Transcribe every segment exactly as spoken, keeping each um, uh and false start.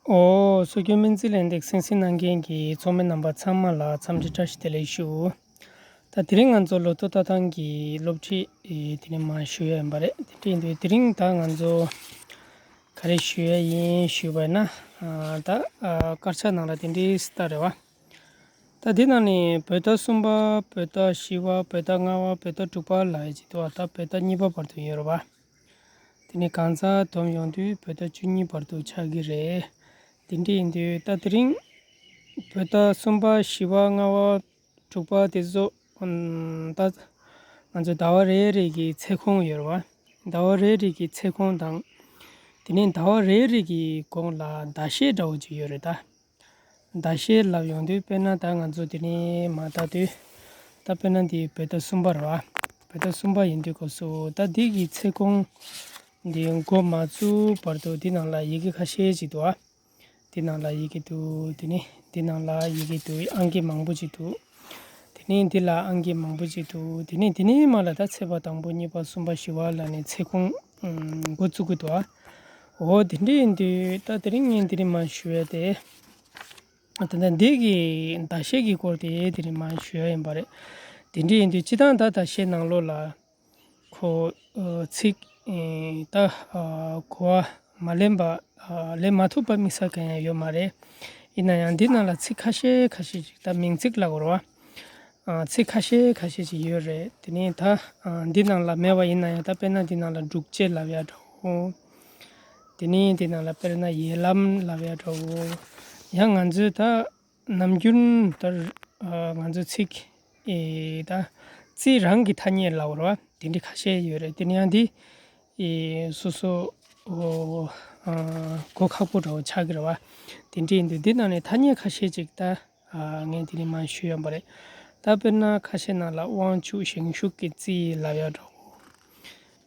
ཨོ། སྲོལ་རྒྱུན་སྨན་རྩིས་ལས་འདེགས་གསན་གཟིགས་གནང་མཁན་གྱི་ཚོགས་མི་རྣམ་པ་ཚང་མ་ལ་འཚམས་འདྲི་བཀྲ་ཤིས་བདེ་ལེགས་ཞུ། ད་དེ་རིང་ང་ཚོ་ལོ་ཐོ་ལྟ་སྟངས་ཀྱི་སློབ་ཁྲིད་དེ་ནས་མར་ཞུ་ཡ་ཡིན་པ་རེད། དེ་འདྲ་ཡིན་དུས་དེ་རིང་ད་ང་ཚོ་ག་རེ་ཞུ་ཡ་ཡིན་ཞུས་པ་ཡིན་ན། ད་དཀར་ཆག་ནང་ལ་དེ་འདྲའི་ལྟ་རེད་བ། ད་འདི་ནང་ནས་བོད་ཟླ་གསུམ་པ། བོད་ཟླ་བཞི་པ། བོད་ཟླ་ལྔ་པ། བོད་ཟླ་དྲུག་པ་ལབ་ཡ་ཅིག་འདུག་བ། ད་བོད་ཟླ་གཉིས་པ་བར་དུ་ཡོད་རེད་བ། དེ་ནས་གང་ཟག་བསྡོམས་ཡོང་དུས་བོད་ཟླ་བཅུ་གཉིས་བར་དུ་ཆགས་ཀྱི་རེད། དེ་འདྲ་ཡིན་དུས་ད་དེ་རིང་བོད་ཟླ་གསུམ་པ། བཞི་པ། ལྔ་པ། དྲུག་པ་དེ་ཚོ་ད་ང་ཚོ་ཟླ་བ་རེ་རེ་གི་ཚེས་ཁོངས་ཡོད་རེད་བ། ཟླ་བ་རེ་རེ་གི་ཚེས་ཁོངས་དང་། དེ་ནས་ཟླ་བ་རེ་རེ་གི་གོང་ལ་ཟླ་ཤས་འདྲ་བོ་ཅིག་ཡོད་རེད་ད། ཟླ་ཤས་ལབ་ཡོང་དུས་དཔེར་ན་ད་ང་ཚོ་དེ་ནས་མར་ལྟ་དུས། ད་དཔེར་ན་འདི་བོད་ཟླ་གསུམ་པ་རེད་བ། བོད་ཟླ་གསུམ་པ་ཡིན་དུས་སྐབས་སུ་ད་འདི་གི་ཚེས་ཁོངས་འདི་འགོ་མ་བཙུགས་བར་དུ་འདི་ནང་ལ་ཡི་གེ་ཁ་ཤས་ཅིག་འདུག་བ། འདི་ནང་ལ་ཡི་གེ་འདུག་དེ་ནས་འདི་ནང་ལ་ཡི་གེ་འདུག་ཨང་ཀི་མང་པོ་ཅིག་འདུག་དེ་ནས་འདི་ལ་ཨང་ཀི་མང་པོ་ཅིག་འདུག་དེ་ནས་དེ་ནས་མར་ལ་ད་ཚེས་པ་དང་པོ། གཉིས་པ། གསུམ་པ། བཞི་པ་ལབ་ནས་ཚེས་ཁོངས་འགོ་བཙུགས་ཀྱི་འདུག་བ། འོ་དེ་འདྲ་ཡིན་དུས་ད་དེ་རིང་ངས་འདི་རིང་མར་ཞུ་ཡ་དེ། ད་ལྟ་འདི་གི་ཟླ་ཤས་ཀྱི་སྐོར་དེ་དེ་རིང་མར་ཞུ་ཡ་ཡིན་པ་རེད། དེ་འདྲ་ཡིན་དུས་སྤྱིར་བཏང་ད་ཟླ་ཤས་ནང་ལོགས་ལ་ཁོ་ཚིག་ད་གོ་བ་མ་ལེན་པ། ལེན་མ་ཐུབ་པ་དམིགས་བསལ་གང་ཡང་ཡོད་མ་རེད། ཡིན་ན་ཡང་འདི་ནང་ལ་ཚིག་ཁ་ཤས་ཁ་ཤས་ཅིག་ད་མིང་ཚིག་ལབ་དགོས་རེད་བ། ཚིག་ཁ་ཤས་ཁ་ཤས་ཅིག་ཡོད་རེད། དེ་ནས་ད་འདི་ནང་ལ་མེད་པ་ཡིན་ན་ཡང་ད་དཔེར་ན་འདི་ནང་ལ་འབྲུག་ཅེས་ལབ་ཡ་འདྲ་བོ། དེ་ནས་འདི་ནང་ལ་དཔེར་ན་ཡེ་ལམ་ལབ་ཡ་འདྲ་བོ། ཡང་ང་ཚོས་ད་ནམ་རྒྱུན་ལྟར་ང་ཚོ་ཚིག་ཨེ་ད་རྩིས་རང་གི་ཐ་སྙད་ལབ་རེད་བ། དེ་འདྲ་ཁ་ཤས་ཡོད་རེད། དེ་ནས་ཡང་འདི་ཨེ་སོ་སོ་ཨོ་ཨ་གོ་ཁག་པོ་འདྲ་བོ་ཆགས་ཀྱི་རེད་བ། དེ་འདྲ་ཡིན་དུས་འདི་ནང་ནས་ཐ་སྙད་ཁ་ཤས་ཅིག་ད་ཨ་ངས་དེ་རིང་མར་ཞུ་ཡོང་པ་རེད། ད་དཔེར་ན་ཁ་ཤས་ནང་ལ་དབང་ཕྱུག་ཞིང་ཕྱུག་གི་རྩིས་ལབ་ཡ་འདྲ་བོ།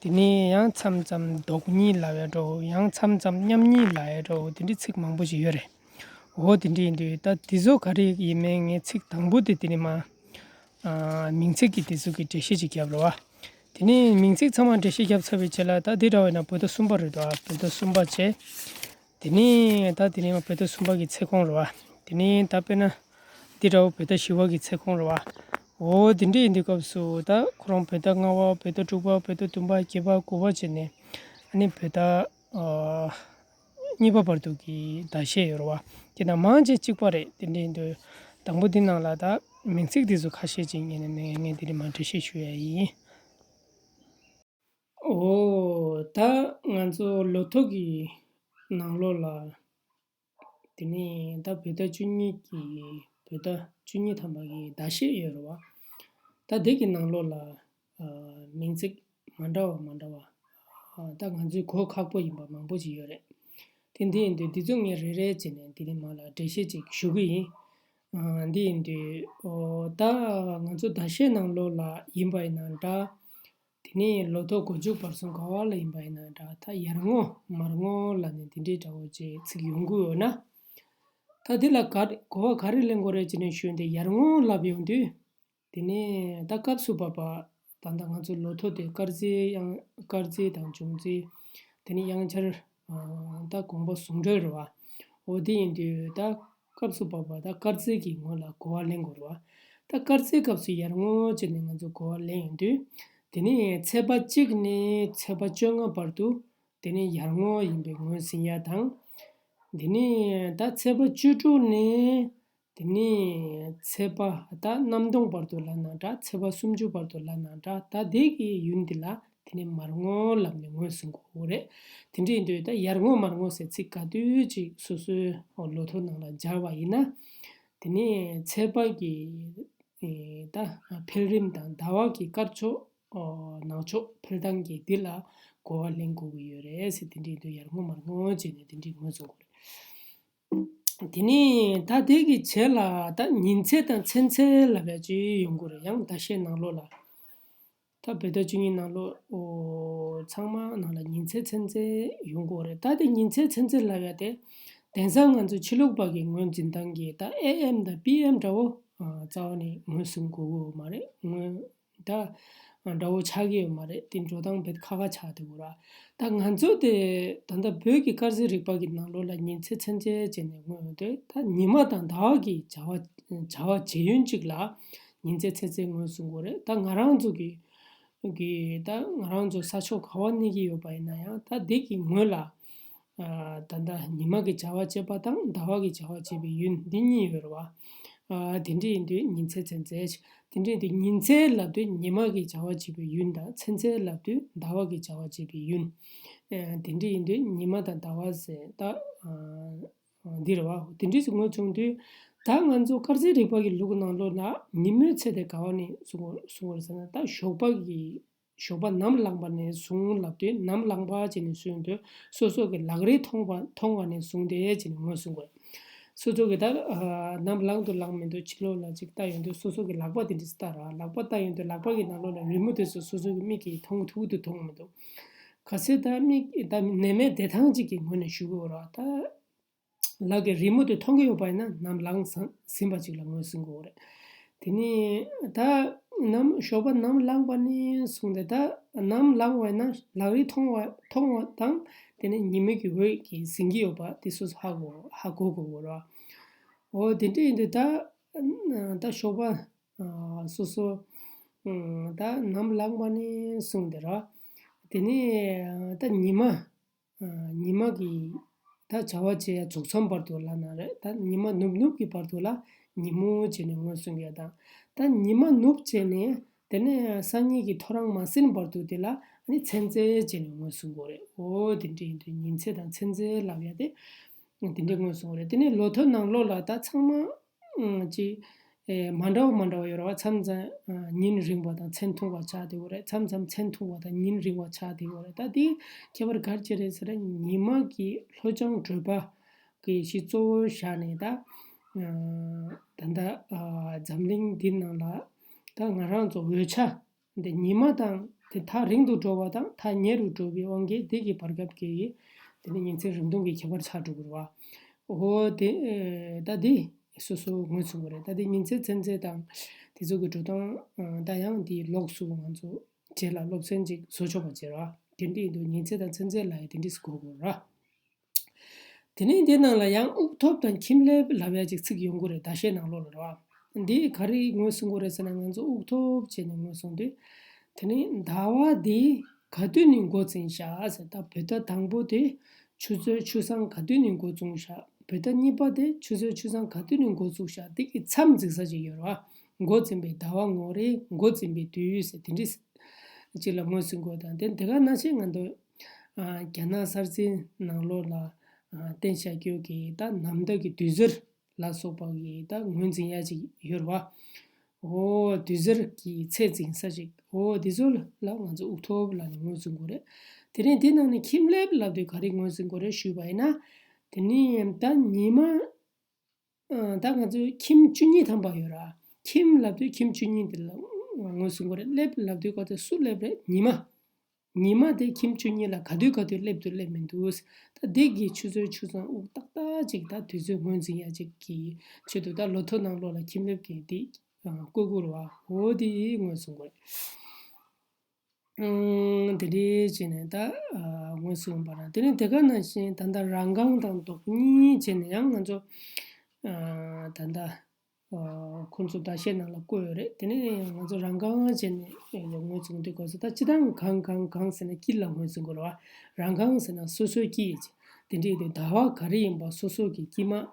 དེ་ནས་ཡང་མཚམས་མཚམས་སྡོག་གཉིས་ལབ་ཡ་འདྲ་བོ། ཡང་མཚམས་མཚམས་མཉམ་གཉིས་ལབ་ཡ་འདྲ་བོ། དེ་འདྲའི་ཚིག་མང་པོ་ཞིག་ཡོད་རེད། འོ་དེ་འདྲ་ཡིན་དུས་ད་དེ་ཚོ་ག་རེ་ཡིན་མིན་ངས་ཚིག་དང་པོ་དེ་དེ་ནས་མར་ཨ་མིང་ཚིག་གི་དེ་ཚོ་གི་འགྲེལ་བཤད་ཅིག་བརྒྱབ་རེད་བ། དེ་ནས་མིང་ཚིག་ཚང་མ་འགྲེལ་བཤད་བརྒྱབ་ཚར་བའི་རྗེས་ལ་ད་འདི་འདྲ་བས་ན་བོད་ཟླ་གསུམ་པ་རེད་དོ། བོད་ཟླ་གསུམ་པ་བྱས། དེ་ནས་ད་དེ་ནས་ང་བོད་ཟླ་གསུམ་པ་གི་ཚེས་ཁོངས་རེད་བ། དེ་ནས་ད་དཔེར་ན་འདི་འདྲ་བོ་བོད་ཟླ་བཞི་པ་གི་ཚེས་ཁོངས་རེད་བ། འོ་དེ་འདྲ་ཡིན་དུས་སྐབས་སུ་ད་ཁོ་རང་བོད་ཟླ་ལྔ་པ། བོད་ཟླ་དྲུག་པ། བོད་ཟླ་བདུན་པ། བརྒྱད་པ། དགུ་པ་བྱས་ནས་ཨ་ནི་བོད་ཟླ་ཨ་གཉིས་པ་བར་དུ་གི་ཟླ་ཤས་ཡོད་རེད་བ། དེ་ན་མང་ཆེ་གཅིག་པ་རེད། དེ་འདྲ་ཡིན་དུས་དང་པོ་འདི་ནང་ལ་ད་མིང་ཚིག་འདི་ཚོ་ཁ་ཤས་ཅིག་ངས་ནས་ངས་འདི་རིང་མར་འགྲེལ་བཤད་ཞུ་ཡ་ཡིན། འོ་ད་ང་ཚོ་ལོ་ཐོ་གི་ནང་ལོགས་ལ་དེ་ནས་ད་བོད་ཟླ་བཅུ་གཉིས་ཀྱི་བོད་ཟླ་བཅུ་གཉིས་ཐམ་པ་གི་ཟླ་ཤས་ཡོད་རེད་བ། ད་དེ་གི་ནང་ལོགས་ལ་ཨ་མིང་ཚིག་མ་འདྲ་བ་མ་འདྲ་བ། ཨ་ད་ང་ཚོའི་གོ་ཁག་པོ་ཡིན་པ་མང་པོ་ཅིག་ཡོད་རེད། དེ་འདི་ཡིན་དུས་འདི་ཚོ་ངས་རེ་རེ་བྱས་ནས་འདི་ནས་མར་ལ་འགྲེལ་བཤད་ཅིག་ཞུ་གི་ཡིན། ཨ་འདི་ཡིན་དུས་ཨོ་ད་ང་ཚོ་ཟླ་ཤས་ནང་ལོགས་ལ་ཡིན་པ་ཡིན་ན་འདྲ། དེ་ནས་ལོ་ཐོ་འགོ་མཇུག་བར་གསུམ་ག་བ་ལ་ཡིན་པ་ཡིན་ན་འདྲ། ད་ཡར་ངོ་མར་ངོ་ལབ་ནས་དེ་འདྲའི་འདྲ་བོ་ཅིག་ཚིག་ཡོང་གི་ཡོད་ན། ད་འདི་ལ་ག་གོ་བ་ག་རེ་ལེན་དགོས་རེད་ཅེས་ནས་ཞུས་ཏེ་ཡར་ངོ་ལབ་ཡོང་དུས། དེ་ནས་ད་སྐབས་སུ་བབ་པ། ད་ལྟ་ང་ཚོ་ལོ་ཐོ་དེ་དཀར་རྩིས་དབྱངས། དཀར་རྩིས་དང་འབྱུང་རྩིས། དེ་ནས་དབྱངས་འཆར། ཨ་ད་དགོངས་པ་ཟུང་འབྲེལ་རེད་བ། འོ་དེ་ཡིན་དུས་ད་སྐབས་སུ་བབ་པ་ད་དཀར་རྩིས་ཀྱི་ངོ་ལ་གོ་བ་ལེན་དགོས་རེད་བ། ད་དཀར་རྩིས་སྐབས་སུ་ཡར་ངོ་བྱས་ནས་ང་ཚོ་གོ་བ་ལེན་ཡོང་དུས། དེ་ནས་ཚེས་པ་གཅིག་ནས་ཚེས་པ་བཅོ་ལྔ་བར་དུ་དེ་ནས་ཡར་ངོ་ཡིན་པའི་ངོས་ཟིན་ཡ་དང་། དེ་ནས་ད་ཚེས་པ་བཅུ་དྲུག་ནས་དེ་ནས་ཚེས་པ་ད་གནམ་སྟོང་བར་དུ་ལབ་ན་འདྲ། ཚེས་པ་སུམ་ཅུ་བར་དུ་ལབ་ན་འདྲ། ད་དེ་གི་ཡུན་འདི་ལ་དེ་ནས་མར་ངོ་ལབ་ནས་ངོས་ཟིན་དགོས་རེད། དེ་འདྲ་ཡིན་དུས་ད་ཡར་ངོ་མར་ངོ་ཟེར་ཚིག་ག་དུས་ཅིག་སོ་སོའི་ལོ་ཐོ་ནང་ལ་སྦྱར་བ་ཡིན་ན། དེ་ནས་ཚེས་པ་གི་ཨེ་ད་འཕེལ་རིམ་དང་ཟླ་བ་གི་དཀར་ཕྱོགས་ཨོ་ནག་ཕྱོགས་འཕེལ་སྟངས་ཀྱི་འདི་ལ་གོ་བ་ལེན་དགོས་ཀྱི་ཡོད་རེད་ཟེར། དེ་འདྲ་ཡིན་དུས་ཡར་ངོ་མར་ངོ་བྱས་ནས་དེ་འདྲ་ངོས་བཟུང་དགོས་རེད། དེ་ནས་ད་དེ་གི་རྗེས་ལ་ད་ཉིན་ཚེས་དང་ཚེས་ཚད་ལབ་ཡ་ཅིག་ཡོང་གི་རེད། ཡང་ཟླ་ཤས་ནང་ལོགས་ལ། ད་བོད་ཟླ་བཅུ་གཉིས་ནང་ལོགས་ཨོ་ཚང་མ་ནང་ལ་ཉིན་ཚེས་ཚེས་ཚད་ཡོང་གི་རེད། ད་དེ་ཉིན་ཚེས་ཚེས་ཚད་ལབ་ཡ་དེ་དེང་སང་ང་ཚོ་ཕྱི་ལུགས་པ་གི་ངོས་འཛིན་སྟངས་ཀྱི་ད་ཨེ་ཨེམ་དང་པི་ཨེམ་འདྲ་བོ་ཨ་རྩ་བ་ནས་ངོས་ཟིན་དགོས་ཀྱི་ཡོད་མ་རེད། ངོས་ད་ འདྲ་བོ་ཆགས་ཀྱི་ཡོད་མ་རེད། དེ་འགྲོ་སྟངས་དཔེ་ཁག་ཁག་ཆགས་བསྡད་ཡོད་ར། ད་ང་ཚོ་དེ་ད་ལྟ་བོད་ཀྱི་དཀར་ཟས་རིག་པ་གི་ནང་ལོགས་ལ་ཉིན་མཚན་མཚན་བཅད་བྱས་ནས་ངོས་ཡོང་དུས། ད་ཉི་མ་དང་ཟླ་བ་གི་བྱ་བ་བྱ་བ་བྱེད་ཡུན་གཅིག་ལ་ཉིན་མཚན་མཚན་བཅད་ངོས་བཟུང་དགོས་རེད། ད་ང་རང་ཚོ་གི་གི་ད་ང་རང་ཚོ་ས་ཕྱོགས་ག་བ་གནས་ཀྱི་ཡོད་པ་ཡིན་ན་ཡང་། ད་དེ་གི་ངོས་ལ་ཨ་ད་ལྟ་ཉི་མ་གི་བྱ་བ་བྱེད་པ་དང་ཟླ་བ་གི་བྱ་བ་བྱེད་པའི་ཡུན་འདི་གཉིས་ཡོད་རེད་བ། ཨ་དེ་འདྲ་ཡིན་དུས་ཉིན་མཚན་མཚན་བཅད། དེ་འདྲ་ཡིན་དུས་ཉིན་མཚན་ལབ་དུས་ཉི་མ་གི་བྱ་བ་བྱེད་པའི་ཡུན་དང་། མཚན་མཚན་ལབ་དུས་ཟླ་བ་གི་བྱ་བ་བྱེད་པའི་ཡུན། ཨ་དེ་འདྲ་ཡིན་དུས་ཉི་མ་དང་ཟླ་བ་ཟེར་ད་ཨ་འདི་རེད་བ། དེ་འདྲ་ཞིག་ངོས་བྱུང་དུས། ད་ང་ཚོ་དཀར་ཟས་རིག་པ་གི་ལུགས་ནང་ལོགས་ལ་ཉིན་མོའི་ཚད་དེ་ག་བ་ནས་བཟུང་བ་བཟུང་བ་རེད་ཟེར་ན། ད་ཞོགས་པ་གི་ཞོགས་པ་ནམ་ལངས་པ་ནས་བཟུང་ལབ་དུས། ནམ་ལངས་པ་བྱས་ནས་བཟུང་དུས་སོ་སོ་གི་ལག་རིས་མཐོང་བ་མཐོང་བ་ནས་བཟུང་སྟེ་བྱས་ནས་ངོས་བཟུང་དགོས། སོ་སོ་གི་ད་ཨ་ནམ་ལངས་འདུག་ལངས་མི་འདུག་ཕྱི་ལོགས་ལ་ཅིག་ལྟ་ཡོང་དུས་སོ་སོ་གི་ལག་པ་དེ་འདྲ་ཞིག་ལྟ་ར། ལག་པ་ལྟ་ཡོང་དུས་ལག་པ་གི་ནང་ལོགས་ལ་རི་མོ་དེ་ཚོ་སོ་སོ་གི་མིག་གིས་མཐོང་ཐུབ་འདུག་མཐོང་མི་འདུག་གལ་སྲིད་ད་མིག་ད་ནད་མེད་བདེ་ཐང་ཅིག་གི་ངོས་ནས་ཞུ་དགོས་ར། ད་ལག་གི་རི་མོ་དེ་མཐོང་གི་ཡོད་པ་ཡིན་ན་ནམ་ལངས་ཟིན་ཟིན་པ་ཅིག་ལ་ངོས་ཟིན་དགོས་རེད། དེ་ནས་ད་ནམ་ཞོགས་པ་ནམ་ལངས་པ་ནས་བཟུང་སྟེ། ད་ནམ་ལངས་པ་ཡིན་ན་ལག་རིས་མཐོང་བ་མཐོང་བ་དང་། དེ་ནས་ཉི་མའི་གི་འོད་ཀྱིས་ཟིན་གྱི་ཡོད་པ་དེ་སོ་སོ་ཧ་གོ་ཧ་གོ་དགོས་ར། འོ་དེ་འདྲ་ཡིན་དུས་ད་ད་ཞོགས་པ་ཨ་སོ་སོ་ཨ་ད་ནམ་ལངས་པ་ནས་བཟུང་སྟེ་ར། དེ་ནས་ད་ཉི་མ་ཨ་ཉི་མ་གི་ད་བྱ་བ་བྱེད་ཡ་རྫོགས་མཚམས་བར་དུ་ལབ་ན་རེད། ད་ཉི་མ་ནུབ་ནུབ་ཀྱི་བར་དུ་ལ་ཉིན་མོ་བྱས་ནས་ངོས་བཟུང་ཡ་དང་། ད་ཉི་མ་ནུབ་བྱས་ནས་དེ་ནས་སང་ཉིན་གྱི་ཐོ་རངས་མ་ཟིན་བར་དུ་དེ་ལ་ཨ་ནི་མཚན་མཚན་བྱས་ནས་ངོས་བཟུང་དགོས་རེད། འོ་དེ་འདྲ་ཡིན་དུས་ཉིན་མཚན་དང་མཚན་མཚན་ལབ་ཡ་དེ་དེ་འདྲ་ངོས་བཟུང་དགོས་རེད། དེ་ནས་ལོ་ཐོ་ནང་ལོགས་ལ་ད་ཚང་མ་ཨང་ཅིག་ཨེ་མ་འདྲ་བ་མ་འདྲ་བ་ཡོད་རེད་བ། མཚམས་མཚམས་ཨ་ཉིན་རིང་བ་དང་མཚན་ཐུང་བ་ཆགས་བསྡད་ཡོད་རེད། མཚམས་མཚམས་མཚན་ཐུང་བ་དང་ཉིན་རིང་བ་ཆགས་བསྡད་ཡོད་རེད། ད་དེ་ཁྱད་པར་ག་རེ་བྱས་རེད་ཟེར་ན། ཉི་མ་གི་ལྷོ་བྱང་བགྲོད་པ་གི་གཞི་གཙོ་བོ་བཞག་ནས། ད་ཨ་ད་ལྟ་ཨ་འཛམ་གླིང་འདི་ནང་ལ་ད་ང་རང་ཚོ་འོད་ཆ་འདི་ཉི་མ་དང་དེ་ཐག་རིང་དུ་འགྲོ་བ་དང་ཐག་ཉེ་རུ་འགྲོ་བའི་དབང་གིས་དེ་གི་བར་སྐབས་ཀྱི་དེ་ནི་ཉིན་མཚན་རིམ་སྟོང་གི་ཁྱད་པར་ཆགས་འགྲོ་གི་རེད་བ། འོ་དེ་ཨེ་ད་དེ་སོ་སོ་ངོས་བཟུང་བ་རེད། ད་དེ་ཉིན་མཚན་མཚན་མཚན་དང་དེ་ཚོ་གི་འགྲོ་སྟངས་ཨ་ད་ཡང་དེ་ལོགས་སུ་ང་ཚོ་རྗེས་ལ་སློབ་ཚན་ཅིག་བཟོ་ཆོག་པ་བྱེད་ར། དེ་འདྲ་ཡིན་དུས་ཉིན་མཚན་དང་མཚན་མཚན་ལ་ཡང་དེ་འདྲ་ཞིག་གོ་དགོས་ར། དེ་ནས་འདི་ནང་ལ་ཡང་དབུགས་ཐོབ་དང་ཁྱིམ་སླེབས་ལབ་ཡ་ཅིག་ཚིག་ཡོང་གི་རེད། ཟླ་ཤས་ནང་ལོགས་ལ་ར། འདི་ག་རེ་ངོས་བཟུང་གི་རེད་ཟེར་ན། ང་ཚོ་དབུགས་ཐོབ་བྱས་ནས་ངོས་བཟུང་དུས། དེ་ནས་ཟླ་བ་འདི་ག་དུས་ནས་འགོ་འཛིན་ཤག་ཟེར། ད་བོད་ཟླ་དང་པོ་དེ་ཆུ་ཚོད་ཆུ་སྲང་ག་དུས་ནས་འགོ་བཙུགས་ཤག་བོད་ཟླ་གཉིས་པ་དེ་ཆུ་ཚོད་ཆུ་སྲང་ག་དུས་ནས་འགོ་བཙུགས་ཤག་འདི་གི་མཚམས་འཛིན་ས་ཅིག་ཡོད་རེད་བ། འགོ་འཛིན་པའི་ཟླ་བ་ངོ་རེ། འགོ་འཛིན་པའི་དུས་ཡུན་ཟེར་དེ་འདྲ་ཅིག་ལ་ངོས་བཟུང་དགོས་དང་། དེ་དེ་ག་ནང་བཞིན་ང་ཚོ་ཨ་རྒྱ་ནག་གསར་བརྗེའི་ནང་ལོགས་ལ་ཨ་བསྟན་བཞག་རྒྱུ་གི་ད་ནམ་ཟླ་གི་དུས་ཚོད་ལ་སོགས་པ་གི་ད་ངོས་འཛིན་ཡ་ཅིག་ཡོད་རེད་བ། འོ་དུས་ཚོད་ཀྱི་ཚད་འཛིན་ས་ཅིག་འོ་དེ་ཚོ་ལ་ང་ཚོ་དབུགས་ཐོབ་ལབ་ནས་ངོས་འཛིན་དགོས་རེད། དེ་ནས་དེ་ནང་ནས་ཁྱིམ་སླེབས་ལབ་དུས་ག་རེ་ངོས་འཛིན་དགོས་རེད་ཞུས་པ་ཡིན་ན། དེ་ནས་ད་ཉི་མ་ཨ་ད་ང་ཚོའི་ཁྱིམ་བཅུ་གཉིས་ཐམ་པ་ཡོད་ར། ཁྱིམ་ལབ་དུས་ཁྱིམ་བཅུ་གཉིས་དེ་ལ་ངོས་བཟུང་དགོས་རེད། སླེབས་ལབ་དུས་ག་ཚོད་སུ་སླེབས་རེད། ཉི་མ། ཉི་མ་དེ་ཁྱིམ་བཅུ་གཉིས་ལ་ག་དུས་ག་དུས་སླེབས་འདུག་སླེབས་མི་འདུག་ད་འདི་གི་ཆུ་ཚོད་ཆུ་སྲང་དབུགས་ཏག་ཏག་ཅིག་ད་དུས་ཚོད་ངོས་འཛིན་ཡ་ཅིག་གི་ཆེད་དུ་ད་ལོ་ཐོ་ནང་ལོགས་ལ་ཁྱིམ་སླེབས་ཀྱི་འདི་ཨ་བཀོད་དགོས་རེད་བ། འོ་དེ་ངོས་བཟུང་དགོས་རེད། ཨང་། དེ་འདྲའི་བྱས་ནས་ད་ཨ་ངོས་བཟུང་བ་ར། དེ་ནས་དེ་ག་ནང་བཞིན་ད་ལྟ་རང་གང་དང་ལྡོག་གཉིས་བྱས་ནས་ཡང་ང་ཚོ་ཨ་ད་ལྟ་ཨ་ཁོང་ཚོ་ཟླ་ཤས་ནང་ལ་བཀོད་ཡོད་རེད། དེ་ནས་ང་ཚོ་རང་གང་བྱས་ནས་ངོས་བཟུང་དུས་སྐབས་སུ། ད་སྤྱིར་བཏང་གང་གང་གང་ཟེར་ན་དཀྱིལ་ལ་ངོས་བཟུང་དགོས་རེད་བ། རང་གང་ཟེར་ན་སོ་སོའི་དཀྱིལ། དེ་འདྲའི་དུས་ཟླ་བ་ག་རེ་ཡིན་པ་སོ་སོ་གི་དཀྱིལ་མ།